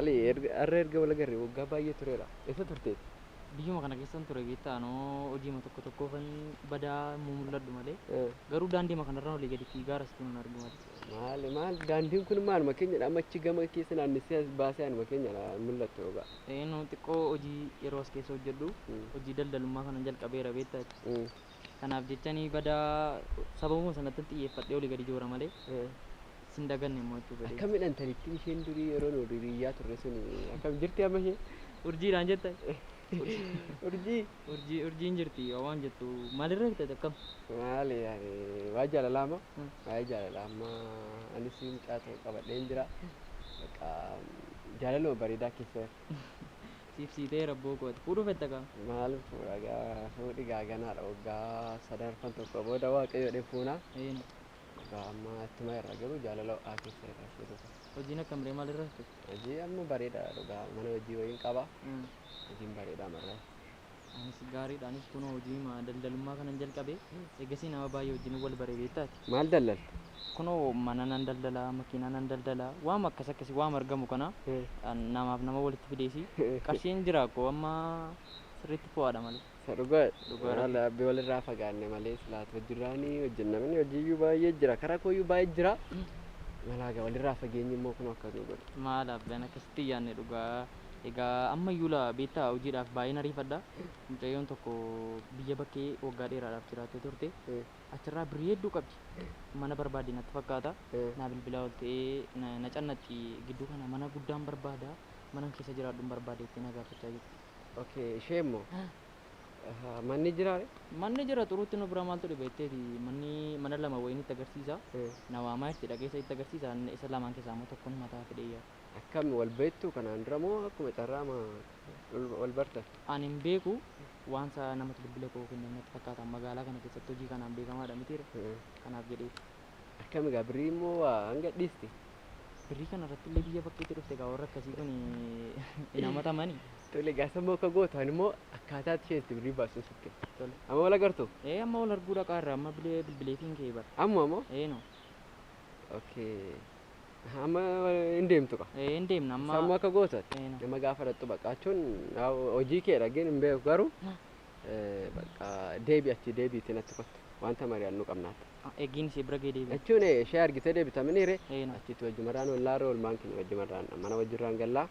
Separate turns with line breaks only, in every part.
Maali har'a erga wal agarree waggaa baay'ee tureera. Eessa turteeti?
Biyyuma kana keessan ture beektaa anoo hojiima tokko tokkoofan badaa mul'adhu malee. Garuu daandiima kanarraan olii gadi fiigaa asitti nun argu malee.
Maali maal daandiin kun maaluma keenyadha amma achi gama keessa naannessee as baasee anuma keenyadha mul'attu yookaan.
Nu xiqqoo hojii yeroo as keessa hojjedhu hojii daldalummaa kana jalqabeera beektaa. Kanaaf jechanii badaa sababuma sanatti xiyyeeffadhee olii gadi joora malee. Sin daganne immoo jechuu fedhe.
Akkam midhaan isheen durii yeroo nu hiriyyaa turre suni akkam jirti amma isheen?
Urjiidhaan jetta?
Urjii.
Urjii urjiin jirti waan jettu maalirra jirti akkam?
Maali yaani waa jaalalaa moo? Waa'ee jaalalaa amma anis mucaa ta'u qabadheen jira. Bakka jaalaluma bareedaa keessa jira.
Siif siitee rabboo kooti. Fuudhuu fetta kaa?
Maal fuudha gaa fuudhi gaa ganaadha waggaa sadarfan tokko booda waaqayyo jedhee fuuna. Egaa amma ittuma irra garuu jaalala ho'aa keessa irra ishee dhufa.
Hojiin akkam ree maalirra jirti?
Hojii amma bareedaadha dhugaa mana hojii wayiin qaba. Hojiin bareedaa marraa.
Anis gaariidha anis kunoo hojii daldalummaa kanan jalqabe eegasii nama baay'ee wajjin wal baree beektaati.
Maal daldalta?
Kunoo mana nan daldalaa makiinaa nan daldalaa waam akkas akkasii waam argamu kana namaaf nama walitti fideesi qarshiin jira koo amma sirriitti fo'aadha malee.
Isa dhugaa dhugaa abbi walirraa fagaanne malee silaata hojirraanii hojjennamni hojiiyyuu baay'ee jira karaa kooyyuu baay'ee jira. Malaagaa walirraa fageenyi immoo kun akkas nu godhe.
Maal abbaan akkasitti yaadne dhugaa. Egaa amma iyyuu laa beektaa hojiidhaaf baay'een ariifadha. Mucayyoon tokko biyya bakkee waggaa dheeraadhaaf jiraattee turte. Achirraa birrii hedduu qabdi. Mana barbaadde natti fakkaata. Naa bilbilaa ol ta'ee na cannaqxi gidduu kana mana guddaan barbaada. Mana keessa jiraadhuun barbaade itti na gaafachaa jirti.
Okay ishee immoo manni jiraa?
Manni jira xuruutti nu bira maaltu dhiba jetteeti manni mana lama wayiin itti agarsiisa. Na waamaa jirti dhaqeessa itti agarsiisa isa lamaan keessaa immoo tokkoon mataa fedhee yaada.
Akkam wal beektu kanaan dura moo akkuma carraa wal bartan?
Ani hin beeku waan isaa namatti bilbila koo kenne natti fakkaata magaalaa kana keessatti hojii kanaan beekamaadha mitiira. Kanaaf jedhee.
Akkam egaa birrii immoo hanga dhiisti?
Birrii kana irratti illee biyya bakkeetti dhufte egaa warra akkasii kun hin hammatamani.
Tole egaa sammuu akka gootu ani immoo akkaataa isheen itti birrii baasu sitti. Tole. Amma wal agartu?
Ee amma wal arguu dhaqaa irra amma bilbileetiin kee bara.
Amma moo?
Ee no.
Okay. Amma hin deemtu qa?
Ee hin deemna amma.
Sammuu akka gootu nama gaafa dhaqxu baqaachuun hojii kee dhageen hin beeku garuu bakka deebi achi deebiitti natti kottu wanta mari'annu qabnaatti.
Eeggiin ishee bira ga'ee deebi.
Jechuun ishee argitee deebitaminiire achitti wajjumarraan wallaarra oolmaan keenya wajjumarraan mana wajjirraan gallaa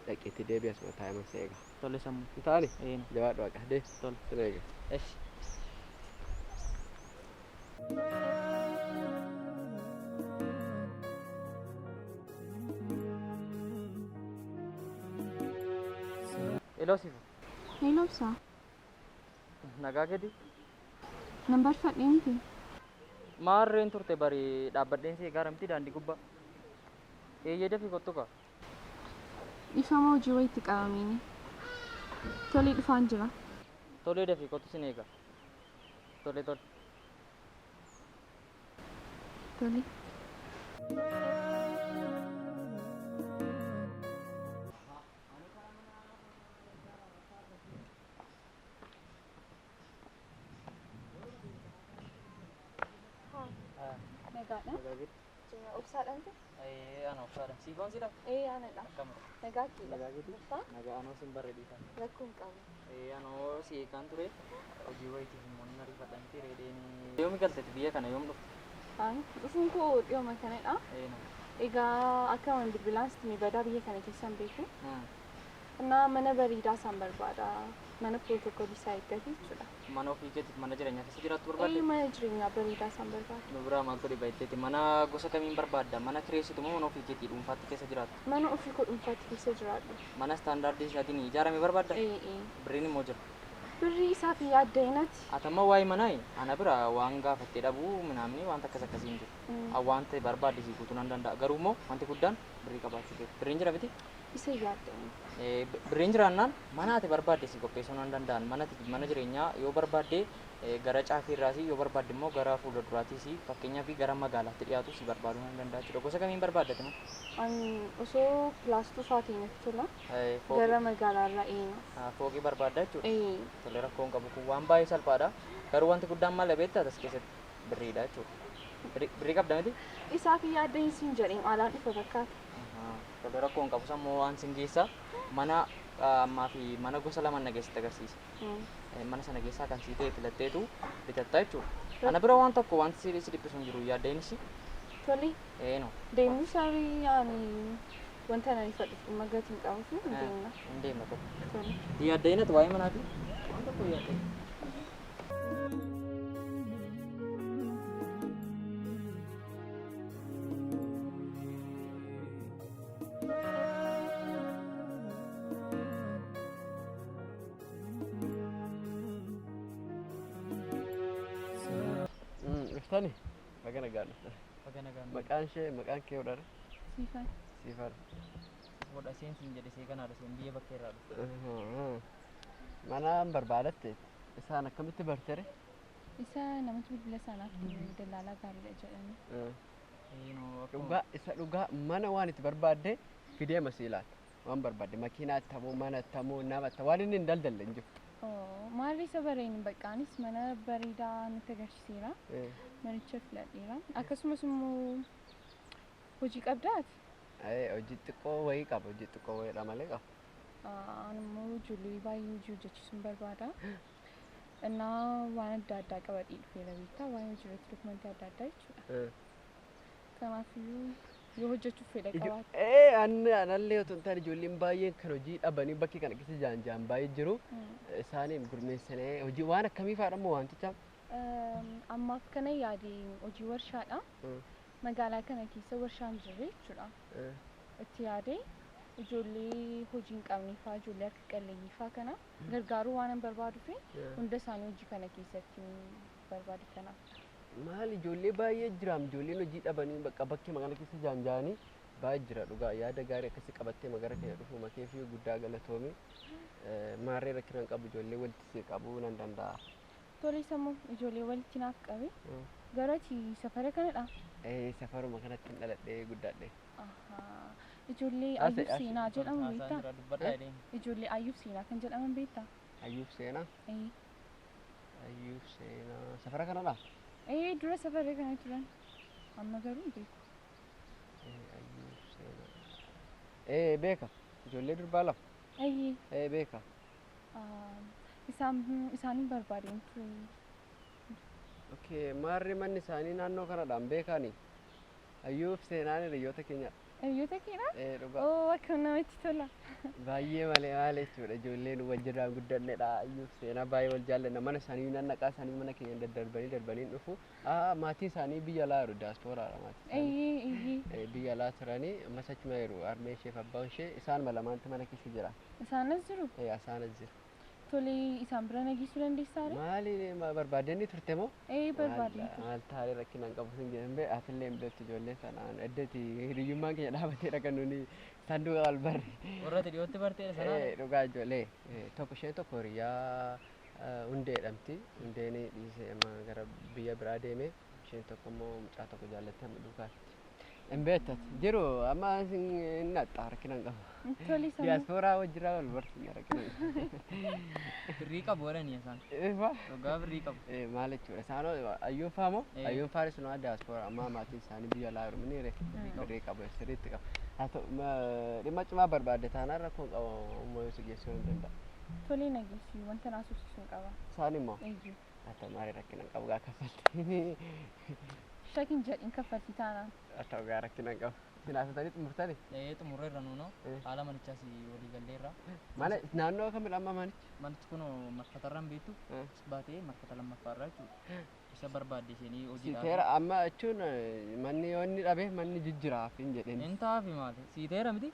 dhaqiitti deebi asuma taa'ee mana eega.
Tole sammuu.
Hin taane? Jabaadhu waaqa dee.
Tole.
Sin eega.
Eshi. Hello Sifu.
Hello Ibsaa.
Nagaa keeti?
Nan barfadhee miti.
Maarreen turte bari dhaabbadheen si eegaa miti daandii gubbaa. Eeyyee dafii kottu kaa.
Ifama hojii wayitti qabamiini. Tolee dhufaan jira.
Tolee dafii kottu sin eega. Tole tole.
Tole. Nagaadha. Obsaadha miti?
Ee ana obsaadha. Siifoon sidha?
Ee anadha.
Akkamidha?
Nagaa keedha.
Nagaa keeti? Nagaa anoo sin barre dhiifama.
Rakkoo hin qabu.
Ee anoo si eegaan ture. Hojii wayiitiif immoo nan ariifadha miti reedeen. Yoomi galteeti biyya kana yoom dhufte?
Dhufuun koo dhiyooma kanadha.
Ee na.
Egaa akka waan bilbilaan sitti mi badaa biyya kana keessa hin beeku. Innaa mana bareedaa isaan barbaada. Mana pirootokoolii isaa eeggate jechuudha.
Mana ofii keetiif mana jireenyaa keessa jiraattu barbaadde?
Ee mana jireenyaa bareedaa isaan barbaada.
Nu biraa maaltu dhiba jetteeti? Mana gosa kamiin barbaadda? Mana kireessitu moo mana ofii keetii dhuunfaatti keessa jiraattu?
Mana ofii koo dhuunfaatti keessa jiraadhu.
Mana istaandaardii isaatiin ijaarame barbaadda?
Ee.
Birriin immoo jira.
Birrii isaaf yaadda inati.
Ati amma waa'ee manaa ana bira waan gaafattee dhabuu minaamni wanta akkas akkasii hin jiru. Waan ta'e barbaadde si guutuu nan danda'a. Garuu immoo wanti guddaan birrii qabaachuu keeti. Birriin jira miti?
Isa yaadda.
Birriin jiraannaan mana ati barbaadde si qopheessuu nan danda'an. Mana jireenyaa yoo barbaadde gara caafii irraas yoo barbaadde immoo gara fuula duraatiis fakkeenyaaf gara magaalaatti dhiyaatu si barbaaduu nan danda'a jechuudha. Gosa kamiin barbaaddate moo?
Ani osoo pilaastuu fa'aa natti tola. Gara magaalaa irraa eena.
Fooqii barbaadda jechuudha. Tole rakkoo hin qabu kun waan baay'ee salphaadha. Garuu wanti guddaan maal beektaa as keessatti birriidha jechuudha. Birrii qabda miti?
Isaaf yaadda hin siin jedheen alaan dhufa fakkaata.
Tole rakkoon qabu sammoo waan sin geessa mana ammaa fi mana gosa lama na keessatti agarsiisa. Mana sana keessaa kan sii ta'e filatteetu bitatta jechuudha. Ana bira waan tokko wanti si dhiphisu hin jiru yaaddeenis.
Tole.
Eeno.
Deemuu saarii ani wanta nani fadhu dhimma gatiin qabu fi hin deemna.
Hin deemna tokko.
Tole.
Yaaddeenatu waa'ee manaati. Waan tokko yaaddeen.
Dhuftani? Baga nagaan dhuftan.
Baga nagaan.
Maqaan ishee maqaan kee hodhare?
Siifan.
Siifan.
Godha seen siin jedhe see kanaadha seen biyya bakka irraa dhufte.
Mana barbaadatte isaan akkamitti bartere?
Isa namatti bilbila isaanaaf kenne dallaalaa gaariidha jedhanii.
Dhugaa isa dhugaa mana waan itti barbaadde fidee masii ilaala. Waan barbaadde makiinaa tamoo mana tamoo nama ta'u waan inni hin daldalle hin jiru.
Maalli isa bareen baqqaanis mana bareedaa nutti agarsiiseera. Manicha filadheera. Akkasumas immoo hojii qabdaati?
Hojii xiqqoo wayii qaba. Hojii xiqqoo wayiidha malee qaba.
Ani immoo ijoollee baay'ee hojii hojjechiisuun barbaada. Innaa waan adda addaa qabadhee dhufeera beektaa waa'ee hojii irratti dokumentii adda addaa jechuudha. Kanaafiyyuu yoo hojjechuuf fedha qabaatte.
Anallee otoo hin taane ijoolleen baay'een kan hojii dhabanii bakkee kana keessa jaanjaan baay'ee jiru. Isaaniin gurmeessinee hojii waan akkamii fa'aadha immoo wanticha?
Ammaaf kana yaade hojii warshaadha. Magaalaa kana keessa warshaan jirre jechuudha. Itti yaade ijoollee hojii hin qabne fa'aa ijoollee harka qalleeyyii fa'aa kana gargaaruu waan hin barbaaduu fi hunda isaanii hojii kana keessatti barbaade kanaaf.
Maal ijoollee baay'ee jiraam ijoolleen hojii dhabanii bakka bakkee magaalaa keessa jaanjaanii baay'ee jira dhugaa yaada gaarii akkasii qabattee magaalaa keenya dhufu makee fi guddaa galatoomi maarree rakkina hin qabu ijoollee walitti si qabuu nan danda'a.
Tole sammuu ijoollee walitti naaf qabe garuu ati safara kanadha?
Safaruma kanatti hin dhaladhee guddadhe.
Ijoollee Ayyuuf Seenaa jedhamu beektaa? Ijoollee Ayyuuf Seenaa kan jedhaman beektaa?
Ayyuuf Seenaa? Ayyuuf Seenaa safara kanadha?
Dura safara kana turan. Amma garuu hin beeku.
Ayyuuf Seenaa. Beeka. Ijoollee durbaa lama. Beeka.
Isaanin barbaadeen ture.
Okay, maarri manni isaanii naannoo kanadhaan beekani. Ayyuuf Seenaan hiriyoota keenyadha.
Hiriyoota keedha?
Dhugaa.
Oo akkam namatti tola.
Baay'ee malee maal jechuudha ijoolleen wajjirraan guddannedha. Ayyuuf Seenaa baay'ee wal jaallanna. Mana isaanii nannaqaa isaanii mana keenya daddarbanii darbanii dhufu. Maatii isaanii biyya alaa jiru diyaaspooraadha maatii isaanii. Biyya alaa turanii ammas achuma jiru harmee ishee fi abbaan ishee isaan lamaantu mana keessa jira.
Isaanis jiru?
Isaanis jiru.
Tole isaan bira nageessuu dandeessaa ree?
Maali barbaadeenni turte moo?
Barbaadeen ture.
Maal taaree rakkina hin qabu sin jedhan bee atillee hin beektu ijoollee sanaan eddeeti hiriyyummaan keenya dhaabatee dhaqan nuni sanduuqa wal barre.
Warra dhiyootti barteedha sanaa?
Dhugaa ijoollee tokko isheen tokko hiriyaa hundee jedhamti. Hundeen dhiisee amma gara biyya biraa deeme isheen tokko immoo mucaa tokko jaallattee amma duukaatti. Hin beektati jiru amma hin naxxa rakkina hin qabu.
Tole sammuu.
Diyaaspooraa wajjiraa wal barsiisna rakkina hin qabu.
Birrii qabu jedhanii isaan. Dhugaa birrii qabu.
Maal jechuudha isaan ayyuun faa moo? Ayyuun faaris nuu diyaaspooraa amma maatiin isaanii biyya alaa jiru miniire birrii qabu sirriitti qabu. Haa ta'u dhimma cimaa barbaadde taanaan rakkoon qabu immoo si geessuu hin danda'a.
Tole nageessi wanta na haasofsiisuun qaba.
Isaan immoo? Haa ta'u maali rakkina hin qabu gaa kaffaltii.
Shakin jedhin kaffaltii taanaan.
Haa ta'u gaa rakkina hin qabu. Sinaasatanii xumurtanii?
Xumurreerra nuunoo haala manichaas walii galleerra.
Mana naannoo kamidha amma manichi?
Manichi kun marfatarraan beektu baatee marfata lammaffaarraa jechuudha. Isa barbaadde isheenii hojiidhaaf.
Siiteera amma jechuun manni yoo inni dhabe manni jijjiiraaf hin jedheen.
Hin ta'aafi maali? Siiteera miti?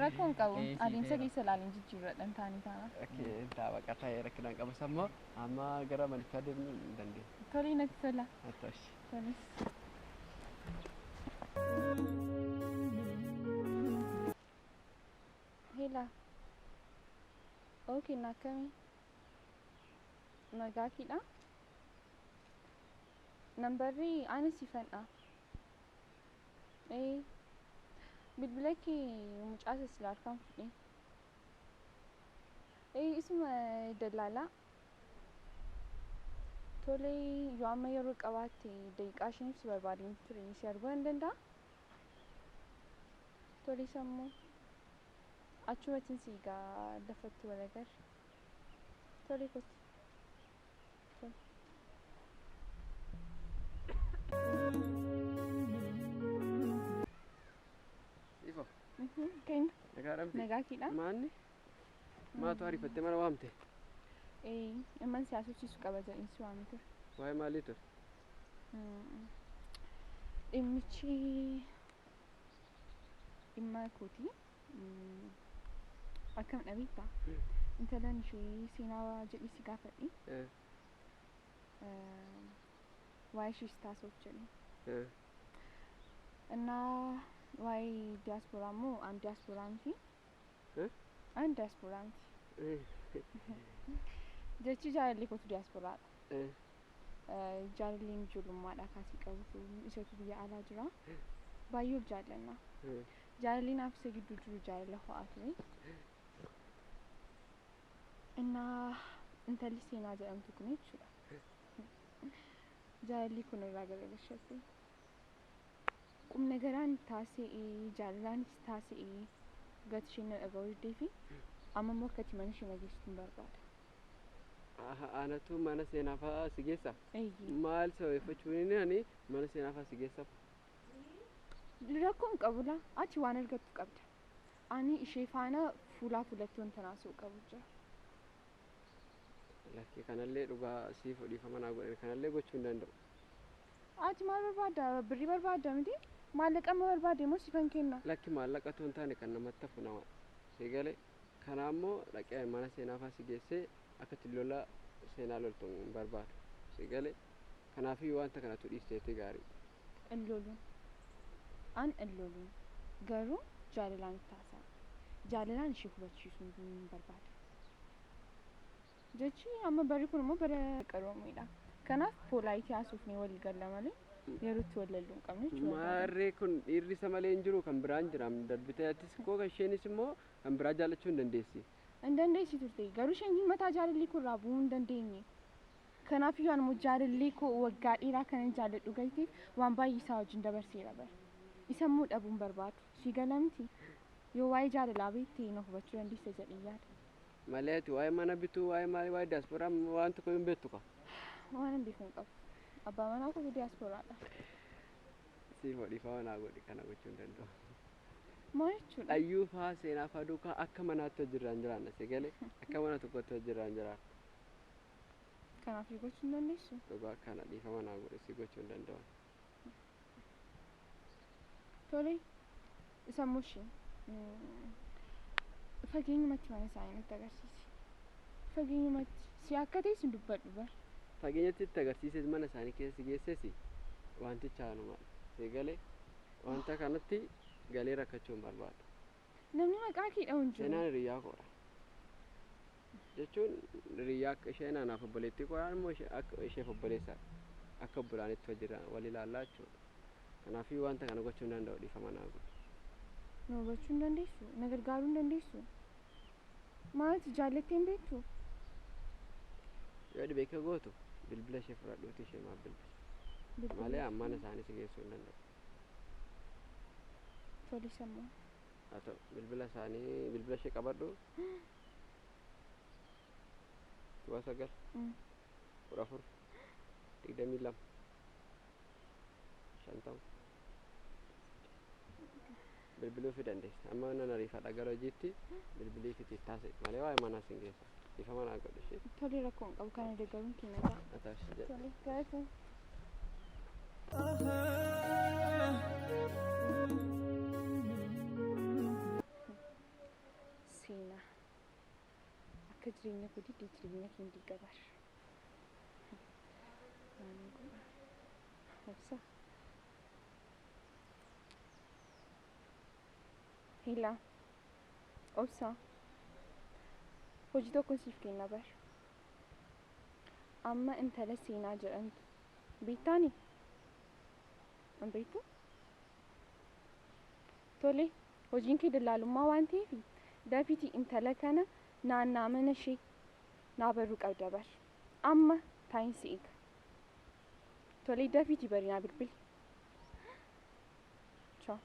Rakkoo hin qabu. Adeemsa keessa ilaaleen jijjiirradhan taanii taana.
Okay, ta'a baqa ta'ee rakkina hin qabu sammoo amma gara manichaa deemuu hin dandeenye.
Tole natti tola.
Haa ta'u.
Toles. Hela. Okay, nakami. Nagaa keedha? Nambarri ani siifadha. Bilbila kee mucaa isa silaa harkaan fudhe. Isuma dallaalaa. Tole yoo amma yeroo qabaatte daqiiqaa shaniif si barbaadeen ture si arguu nan danda'a? Tole sammuu achumatiin si egaa lafatti wal agarra. Tole kottu. Tole.
Ifo,
Keenya
nagaa dhabde.
Nagaa keedha.
Maanni? Maatu ariifattee mana waamte?
Dhimman si haasofsiisu qaba jedheen si waame ture.
Waa'ee maalii ture?
Dhimmichi dhimma kooti. Akkam dha beektaa? Intalan ishee seenaa jedhee si gaafadhe. Waa'ee ishees taasisuuf jedhee. Innaa waa'ee diyaasporaa immoo an diyaasporaa miti. An diyaasporaa miti. Jechi jaalallee kootu diyaasporaadha. Jaalalleen ijoollummaadhaa kaasee qabutu isatu biyya alaa jira. Baay'ee ol jaallanna. Jaalalli naaf isa gidduu jiru jaalala ho'aa ture. Innaa intalli seenaa jedhamtu kun jechuudha. Jaalalli kun irraa garagalchatte. Qubna garaan taasisee jaalalaanis taasisee gati isheen na dhaga'uu diddee fi amma immoo akka ati mana ishee na geessitu hin barbaada.
Anatu mana seenaa fa'aa si geessa?
Eeyyee.
Maal sababeeffachuun ani mana seenaa fa'aa si geessa?
Rakkoo hin qabu laa ati waan argattu qabda. Ani ishee faana fuulaa fuulatti wanta naasuu qabu jira.
Lakkee kanallee dhugaa siif dhiifama naa godhan kanallee gochuu hin danda'u.
Ati maal barbaadda? Birrii barbaadda miti? Maallaqa amma barbaadde immoo sifan kenna.
Lakki maallaqa otoo hin taane kan namatti hafu nama. Si galee kanaa immoo dhaqee mana seenaa fa'aa si geessee akka itti lola seenaa loltu hin barbaadu. Si galee kanaafiyyuu wanta kanatu dhiisteetti gaarii.
Hin loluun. An hin loluun. Garuu jaalalaan itti haasa'a. Jaalalaan ishee hubachiisuu hin barbaada. Jechi amma barri kun immoo bara qaroomiidha. Kanaaf polite haasofnee walii galla malee yeroo itti wal lalluu hin qabnu jechuudha.
Maarree kun dhiirri isa malee hin jiru kan biraan jira. Darbitee atis koo kan isheenis immoo kan biraa jaallachuu hin dandeessi.
Hin dandeessi turte garuu isheen mataa jaalallee koo irraa bu'uu hin dandeenye. Kanaaf iyyuu ani immoo jaalallee koo waggaa dheeraa kanan jaalladhu galteef waan baay'ee isaa wajjin dabarseera bara. Isa immoo dhabuu hin barbaadu. Si gala miti? Yoo waa'ee jaalalaa beekte na hubachuu dandeessa jedhee yaada.
Malee ati waa'ee mana bituu waa'ee maalii waa'ee diyaasporaa waan tokko hin beektu ka.
Waan hin beeku hin qabu. Abbaa manaa koo diyaasporaadha.
Siif dhiifama naa godhi kana gochuu hin danda'u.
Maal jechuudha?
Ayyuu faa seenaa faa duukaa akka manaatti hojirraan jiraanna si galee akka mana tokkotti hojirraan jiraanna.
Kanaaf gochuu hin dandeessu?
Dhugaa kana dhiifama naa godhi si gochuu hin danda'u.
Tole isa immoo ishee fageenyumatti mana isaanii natti agarsiisi. Fageenyumatti si akka ta'e sin dubbadhu bar.
Fageenyatti itti agarsiises mana isaanii keessa si geesses wanticha hanumaadha. Si galee wanta kanatti galee rakkachuu hin barbaadu.
Namni maqaa kee dha'u hin jiru.
Seenaan hiriyyaa koodha. Jechuun hiriyyaa akka isheen anaaf obboleettii koodhaan immoo akka isheef obboleessaadha. Akka obbolaanitti hojirra wal ilaallaa jechuudha. Kanaafii wanta kana gochuu hin danda'u dhiifama naa godhi.
Na hubachuu hin dandeessu? Na gargaaruu hin dandeessu? Maal jaallattee hin beektu?
Yoo dhibee kee gootu bilbila ishee fudhadhuuti ishee maaf bilbili. Malee mana isaanii si geessuu hin danda'u.
Tole sammuu.
Haa ta'u bilbila isaanii bilbila ishee qabadhu. 9 14 22 50 bilbiluu fi dandeessa. Amma nan ariifadha gara hojiitti bilbilii fi taasise malee waa'ee manaa sin geessa. Dhiifama naa godhi ishee.
Tole rakkoo hin qabu kana deeggaruun keenya ta'a.
Haa ta'u ishee jedhe.
Tole galatoomi. Seenaa akka jireenya koo didee jireenya kee hin diiga bar. Waan godha. Obsa. Hila. Obsa. Hojii tokko siif kenna bar. Amma intala seenaa jedhamtu beektaani? Hin beektu? Tole hojiin kee dallaalummaa waan ta'eef dafiitii intala kana naannaa mana ishee naa baruu qabda bar. Amma taa'iin si eega. Tolee dafiitii barinaa bilbili. Ciao.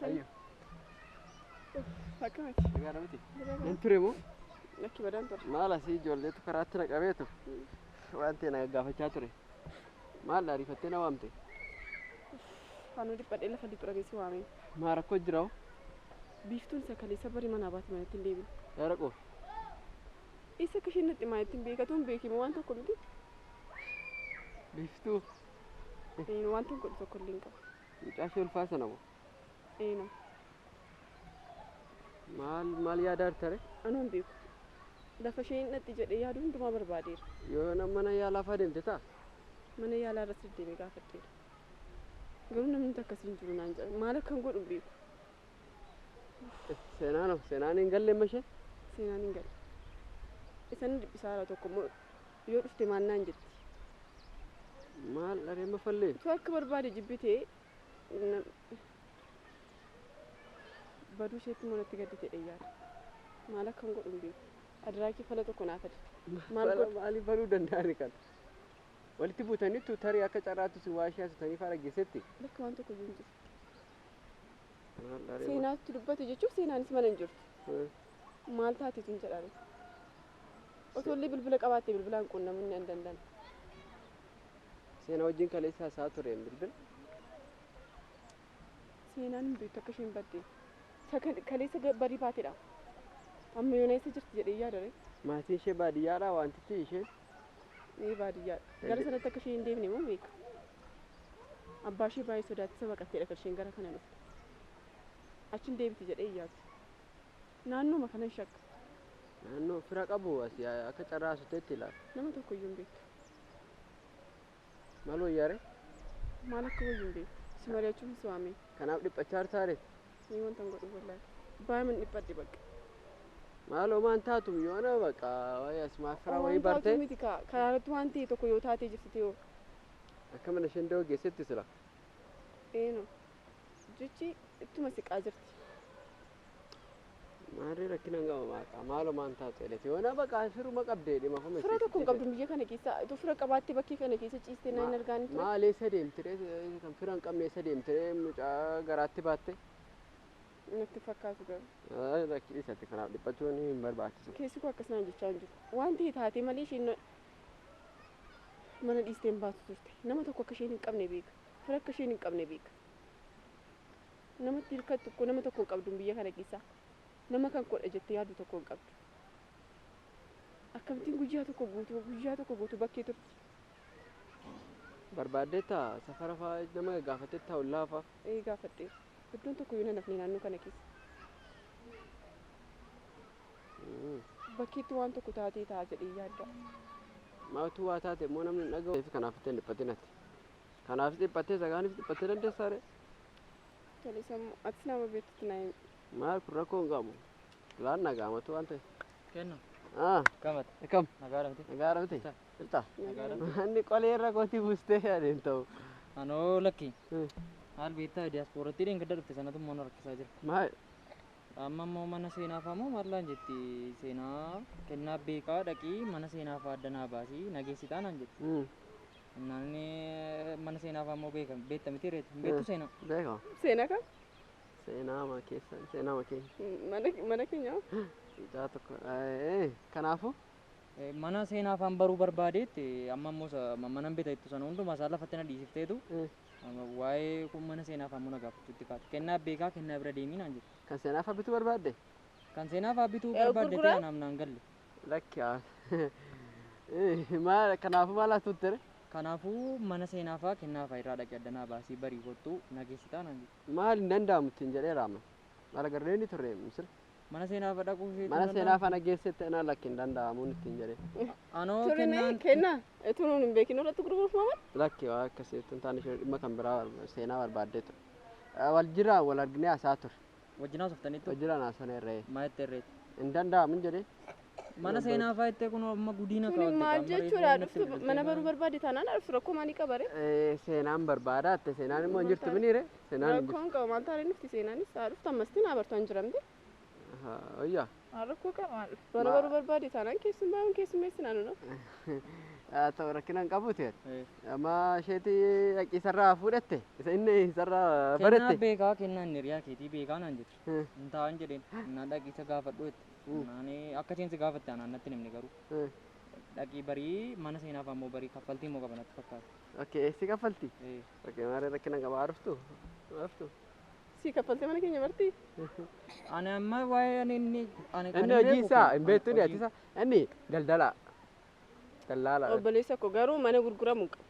Ayyo.
Akkamati?
Nagaadha miti? Nan ture moo?
Lakki badaan ture.
Maal asii ijoolleetu karaatti na qabeetu waan ta'e na gaggaafachaa ture. Maal ariifattee na waamte?
Faanuu dhiphadhee lafa lixu dhabee si waamee.
Maa rakkoo jira hoo?
Biiftuun isa kaleessa barii manaa baate manatti hin deebine.
Yaa raqoo.
Isa akka isheen natti maalitti hin beekatu hin beekimu waan tokko miti.
Biiftuu
Waan tokko godhu tokko illee hin qabu.
mucaa ishee ulfaa sana moo?
Eenyu?
Maal maal yaadaa jirta ree?
Anuu hin beeku. Lafa isheen natti jedhee yaadu hundumaa barbaadeera.
Yoo nama mana yaalaa fa'aa deemte ta'a?
Mana yaalaa irras deddeemee gaafadheera. Garuu namni akkasii hin jiru naan jedha. Maal akkan godhu hin beeku.
Seenaan hoo? Seenaan hin galle amma ishee?
Seenaan hin galle. Isan dhiphisaa jira tokko immoo yoo dhufte maal naan jetti.
Maal dharee amma fallee?
Utuu akka barbaade jibbitee baduu isheetti immoo natti gaddite yaada. Maal akkan godhu hin beeku. Adiraa kee fala tokko naa fali. Maal
Fala
godhu?
maaliif baluu danda'ani kan? Walitti buutaniittu tarii akka carraatti si waa ishee haasotanii fa'aa dhaggeessetti.
Lakki waan tokko iyyuu hin jiru.
Maal dharee
Seenaatti dubbate jechuuf seenaanis mana hin jirtu. Maal taatetu hin jedhame. Otoo illee bilbila qabaattee bilbilaan quunnamuu hin danda'an.
Seenaa wajjin kaleessa haasaa ture bilbila.
Seenaan hin beektu akka isheen badde. Kaleessa barii baatedha. Amma yoona eessa jirti jedhee yaadare.
Maatiin ishee baadiyyaadhaa wantichi ishee.
Ee baadiyyaadha. Gara sanatti akka isheen hin deemne immoo beeka. Abbaa ishee baay'ee sodaachisa baqatteedha kan isheen gara kana dhufte. Achi hin deebiti jedhee yaadu. Naannooma kanan shakka.
Naannoo fira qabu asii akka carraa haasofteetti ilaala.
Nama tokko iyyuu hin beektu.
Maal wayyaare?
Maal akka wayyu hin beeku. Si mari'achuuf si waamee.
Kanaaf dhiphachaa jirtaa ree?
Ni wanta hin godhu wallaahi. Baay'ee man dhiphadhe bakka.
Maaloo maan taatu yoona bakka wayi asumaa fira wayii
Waan taatu
bartee
miti kaa karaa irratti waan ta'e tokko yoo taatee jirti ta'e hoo.
akka mana isheen da'oo geessetti sila.
Eenyu? Jechi ittuma siqaa jirti.
Maarree rakkina hin qabu maaqa maaloo maan taatu jedhete yoona bakka firuma qabdee dhima kuma
Fira tokko hin qabdu biyya kana keessa. Itoo fira qabaattee bakkee kana keessa ciistee naan hin argaani ture.
Maal eessa deemtiree kan fira hin qabne eessa deemtiree mucaa garaatti baatte?
Natti fakkaatu garuu.
Rakkina isatti kanaaf dhiphachuun hin barbaachisu.
Keessi koo akkas naan jechaa hin jiru. Waan ta'e taatee malee isheen mana dhiistee hin baatu turte. Nama tokko akka isheen hin qabne beeka. Fira akka isheen hin qabne beeka. Namatti hirkattu tokko nama tokko hin qabdu biyya kana keessa. Nama kan kodha jettee yaaddu tokko hin qabdu. Akkamittiin guyyaa tokko guutuu bakkee turti.
Barbaaddeetta safara fa'aa nama gaafatetta ollaa fa'aa.
Ee gaafadheera. Iddoon tokko iyyuu nan hafne naannoo kana keessa. Bakkeetti waan tokko taatee ta'a jedhee yaadda.
Maaltu waa taate immoo namni hin dhaga'u. Kanaaf ittiin dhiphatin ati. Kanaafis dhiphattee sagaanis dhiphattee dandeessaa ree?
Tole sammuu atis nama beektutti naa himi.
Maal kun rakkoo hin qabu. Laan nagaamatu waan ta'e.
Kennu.
Ah,
Gamata.
akkam?
Nagaadha miti.
Nagaadha miti? Jirta?
Nagaadha.
Inni qolee irra kootii buustee adeem ta'u.
Anoo lakki. Maal beektaa diyaaspooratti dheengadda dhufte sanatu immoo na rakkisaa jira.
Maal?
Amma immoo mana seenaa fa'aa moo maal laan jetti seenaa kennaa beekaa dhaqii mana seenaa fa'aa adda naa baasii nageessitaa naan jetti. Innaan mana seenaa fa'aa immoo beekta miti reeti hin beektu seenaa.
Beeka.
Seenaa kam?
Seenaa ma keessa seenaa ma keenya.
Mana keenya?
Mucaa tokko. Kanaafuu?
Mana seenaa fa'aan baruu barbaadeetti amma immoo mana hin beektu sana hundumaa isaa lafatti na dhiisifteetu waa'ee kun mana seenaa fa'aa immoo na gaafachuutti kaate. Kennaa beekaa kennaa bira deemii naan jetti.
Kan seenaa fa'aa bituu barbaadde?
Kan seenaa fa'aa bituu barbaadde ta'e anaaf naan galle.
Lakki maal kanaafuu maal haa turte?
Kanaafuu mana seenaa fa'aa kennaa fa'aa irraa dhaqee addanaa baasii barii kottuu nageessitaa naan jetti.
Maal hin danda'amu ittiin jedhee raama. Maal agarree ni turre misir.
Mana seenaa fa'aa dhaquu isheetu
Mana seenaa fa'aa nageessetti anaa lakki hin danda'amuun ittiin jedhee.
Anoo
Turre
kennaan
kennaa utuu nuun hin beekin irratti gurguruuf maal?
Lakki waa akkasii hin taane ishee dhimma kan biraa seenaa barbaaddee ture. Wal jiraan wal arginee haasaa ture.
Wajjin haasoftaniittu?
Wal jiraan haasofne irree.
Maal jette irreeti?
Hin danda'amu jedhee.
Mana seenaa fa'aa jettee kun amma gudiina
Tuni
kaawwatte
maal
qaama reefuu
jechuudha
natti
dhuftu
bilbiltee
mana
maal?
baruu barbaadde taanaan dhuftu rakkoo maalii qaba ree?
Seenaan barbaadaatte seenaan immoo hin jirtu miniire seenaan hin jirtu.
Rakkoon qaba maal taaree dhufti seenaanis haa dhuftu ammasti naa bartu hin jiramte.
Wayyaa.
Rakkoo qaba. Mana baruu barbaade taanaan keessummaa keessummeessinaan nu.
Ta'u rakkina hin qabu ta'e. Amma isheetii dhaqiisarraa fuudhatte. Isa inni isarraa
Kennaa
baratte.
beekaa kennaan hiriyaa keetii beekaa naan jettu. Hin taa'an jedheen. Naan dhaqiisa gaafadhu jette. Naan akka isheen si gaafatte anaan natti himne garuu. Dhaqii barii mana seenaaf ammoo barii kaffaltii immoo qaba natti fakkaata.
Okay, si kaffalti? Okay, maarree rakkina qaba haaroftu? Haaroftu?
Si kaffaltee mana keenya bartii?
Ani amma waa'ee ani inni ani kan
Inni hojii isaa hin beektu ni
hojii-
ati isaa inni daldala. Dallaala.
Obboleessa koo garuu mana gurguramu qaba.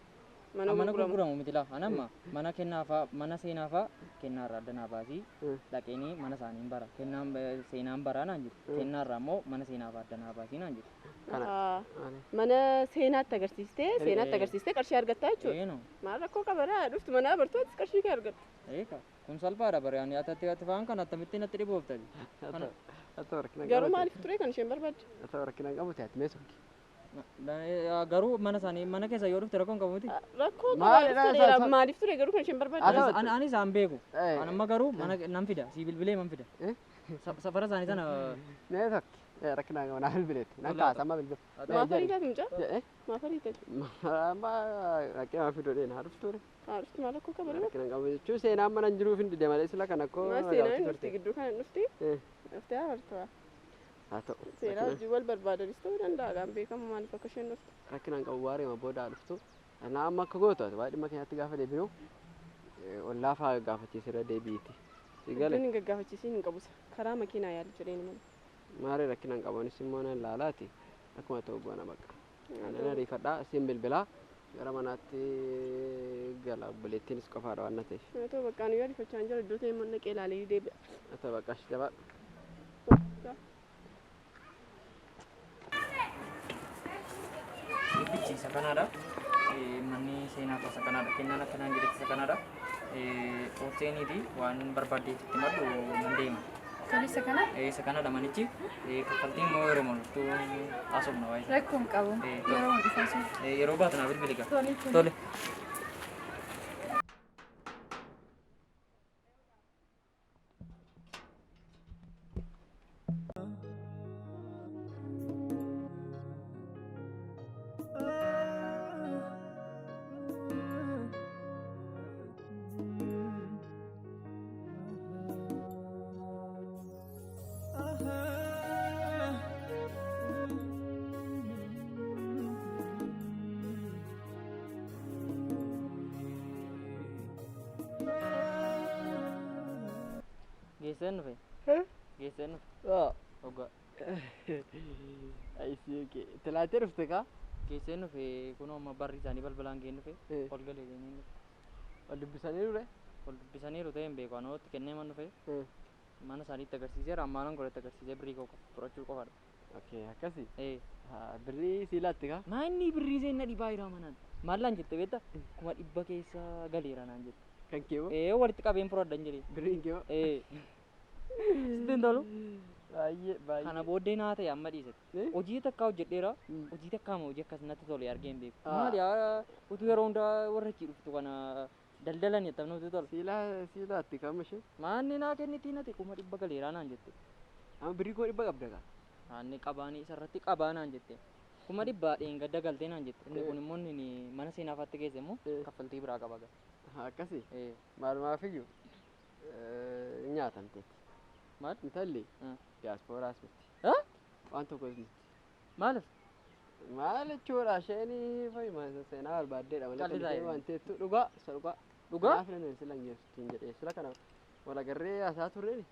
Mana
Mana
gurguramu.
gurguramu miti laa. Ani amma mana kennaafaa mana seenaafaa kennaarraa adda naa baasii dhaqeenii mana isaanii hin bara. Kennaan seenaan baraa naan jettu. Kennaarraa immoo mana seenaafaa adda naa baasii naan jettu.
Kana.
Mana seenaatti agarsiistee seenaatti agarsiistee qarshii argattaa jechuudha.
Eeno.
Maal rakkoo qaba daa dhuftu mana bartuu atis qarshii kee argatta.
Eeka. Kun salphaadha bare ani atatti ati faan kan akkamittiin natti dhibooftati. Kana
Garuu maaliif ture kan isheen barbaadde?
Ta'u rakkina hin qabu ta'e ati mee sokki.
Garuu mana isaanii mana keessa yoo dhufte rakkoo hin qabu miti.
Rakkoo qaba
Maali
dhuftu
dha,
dheeraa maaliif ture garuu kan isheen barbaadde?
Haa ta'u.
Ani isaan beeku. Ani amma garuu mana nan fida sii bilbilee man fida. Safara isaanii sana
Mee sokki. Rakkina hin qabu naa bilbileetti. Nan kaasa amma bilbila.
Maaf ariitaati mucaa? Maaf ariitaati?
Amma rakkina fiduu dheena haa dhuftu ture.
Haa dhuftu maal rakkoo qaba
Rakkina hin qabu jechuun seenaan mana hin jiruuf hin dide malee sila kana koo.
Maal seenaan hin dhufti gidduu kana hin dhufti? Dhuftee haa bartu.
Haa ta'u.
Seenaa hojii wal barbaadanis ta'uu danda'a gaan beekamu maaliif akka isheen dhuftu.
Rakkina hin qabu waariima booda haa dhuftu. Anaa amma akka gootu ati waa'ee dhimma keenyatti gaafa deebinu ollaa fa'aa gaafachiisirra deebiiti. Si gale
Iddoon hin gaggaafachiisiin hin qabusa. Karaa makiinaa yaali jedheen malee.
maaree rakkina hin qabu anis immoo nan laalaati akkuma ta'u goona bakka. Nan ariifadhaa siin bilbilaa gara manaatti gala obboleettiinis qofaadha waan na ta'eef.
Haa ta'u bakka ani yoo ariifachaa hin jiru iddoo ta'e immoo naqee ilaalee deebi'a.
Haa ta'u bakka ashi jabaadhu.
Gibbichi isa kanaadha. Manni seenaa isa kanaadha. Kennaan akkanaan jedhetti isa kanaadha. Olseeniiti waan barbaaddeetti itti maddu nan deema.
Tole isa kana
Isa kanaadha manichi. Kaffaltiin immoo yeroo dhuftu haasofna waa'ee isaa.
rakkoo hin qabu. Yeroo dhufaa sun.
Yeroo baatu naa bilbili gaa.
Tole tole.
Tole. Geesseen dhufe. Geesseen dhufe. Hoggaa.
Ayi Tilaattee dhufte kaa?
Geesseen dhufe kunoo amma barri isaanii balbalaan geenye dhufe. Ol galee deemee dhufe.
Ol dubbisanii ture?
Ol dubbisaniiru ta'e hin beeku anoo itti kennee man dhufe. Mana isaaniitti agarsiiseera ammaan an godhatti agarsiisee birrii koo fudhachuu qofaadha.
Okay, akkasi. Birrii sii laatte kaa?
Maa inni birrii seenna dhibaa jira manaan. Maal naan jette beektaa? 500,000 keessa galeera naan jette.
Kan kee moo?
Walitti qabeen fudhadha hin jedhee.
Birriin kee moo?
Sitti hin tolu?
Baay'ee baay'ee.
Kana booddee naa ta'e amma dhiisate. Hojii takkaa hojjedheera. Hojii takkaa moo hojii akkas natti tole argee hin beeku. Maali utuu yeroo hundaa warra achii dhuftu kana daldalan jettam namatti tola.
Sii laatti kam ishee?
Maanni naa kennitii nati 500,000 galeeraa naan jette.
Amma birrii 500,000 qabda kaa?
Anni qabaanii isarratti qabaa naan jette. 500,000 dheengadda galtee naan jette. Inni kun immoo inni mana seenaafaatti geesse immoo kaffaltii biraa qaba gaa.
Akkasi? Maalumaafiyyuu nyaatamteetti.
Maal?
Intalli diyaaspooraas miti. Waan tokkos miti.
Maaliif?
Maal jechuudha isheen fayyuma seenaa barbaaddeedha malee kan isheen waan teettu dhugaa isa dhugaa.
Dhugaa?
Kanaaf nan sila hin geessu jedhee sila kana wal agarree haasaa turreeni.